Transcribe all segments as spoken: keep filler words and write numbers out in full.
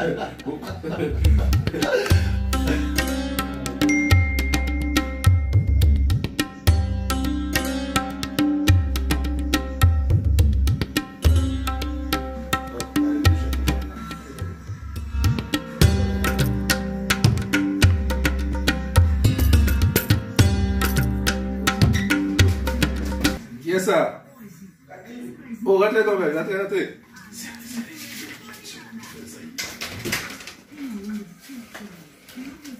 Kiyès sa? Oh, rantre kanmenm, rantre, rantre.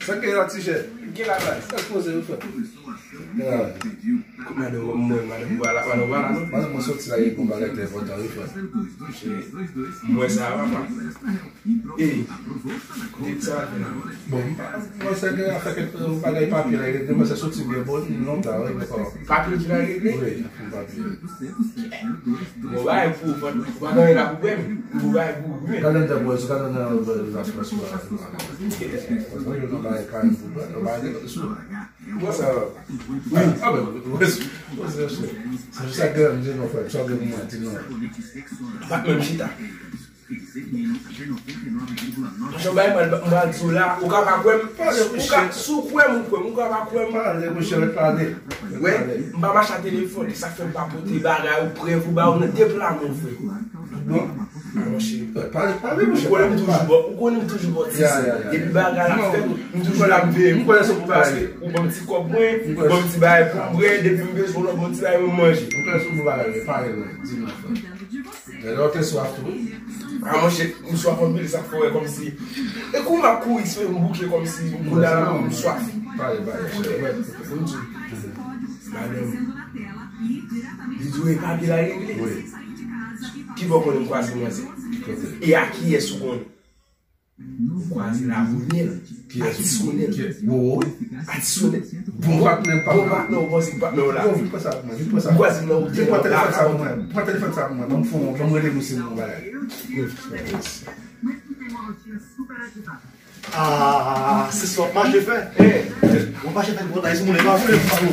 Sa k gen la, ti chè? Gen la, baz. Sa k poze, wi, frè? Gen la, baz. Madanm mwen, madanm, vwala, madanm, vwala, non? Madanm mwen soti la, gen yon bagay trè enpòtan, wi, frè. Mwen sa, papa. E, de sa, bon, m pa, mwen, sa gen afè kèk, euh, bagay papye la, gen demen sa soti byen bon, lontan, wi, men pa. Papye ki la regle? Wi, papye. Bon, bagay pou ou, ou pa gen la pou bwè, men ou bagay pou ou bwè. Gade nan bwè, gade nan bwè, nan flaswa. Mwen, yo nan bagay kay pou bwè, nan bagay sou. Mwen sa, wi, a, ben, mwen, mwen, se sa gen, m di non, frè, sa gen mwen, di non. Pa menm chita. Jan bay mal, m ba di w la, ou ka pa kwè m, ou ka, si w kwè m, ou kwè m, ou ka pa kwè m. Pale, monchè, pale. Wè, m pa mache a telefòn, e sa fè m pa pote bagay ou, prèv ou ba ou nan de pla men, frè. Bon. Monchè. Pale, pale, monchè. Ou konnen m toujou bò, ou konnen m toujou bò ti. Ya, ya, ya. Depi bagay la fèt, m toujou la m veye. M konnen se pou pale. Paske ou ban m ti kòb mwen, ou ban m ti bagay pou m bwè, depi m bezwen lòt, ban m ti bagay pou m manje. M konnen se pou pale, pale, di non, frè. Lè w te swaf tou. A, monchè, m swaf anpil, sa fè w wè kòmsi. E kou m ap kouri, se m bouke kòmsi, m kouri la, m swaf. Pale, pale, monchè, wè. Pou m di w. Madanm. Li di w e papye la regle. Wi. Ki bò w konnen m kwaze manzè? Kote? E a kiyès ou konnen? Ou kwaze la Ronel. Kiyès? Atis Ronel. Kiyès? Wo, wo, wi. Atis Ronel. Bon patnè, bon patnè, ou panse ki patnè w la? Yo, vin pran sa pou mwen, vin pran sa. M kwaze nan wout. Vin pran telefòn sa pou mwen. Pran telefòn sa pou mwen. Ban m fon, ban m rele misye yon bagay. Ah, se sa w ap mache fè? Eh, w ap mache fè gwo tay sou moun, e pa vre, pa vre.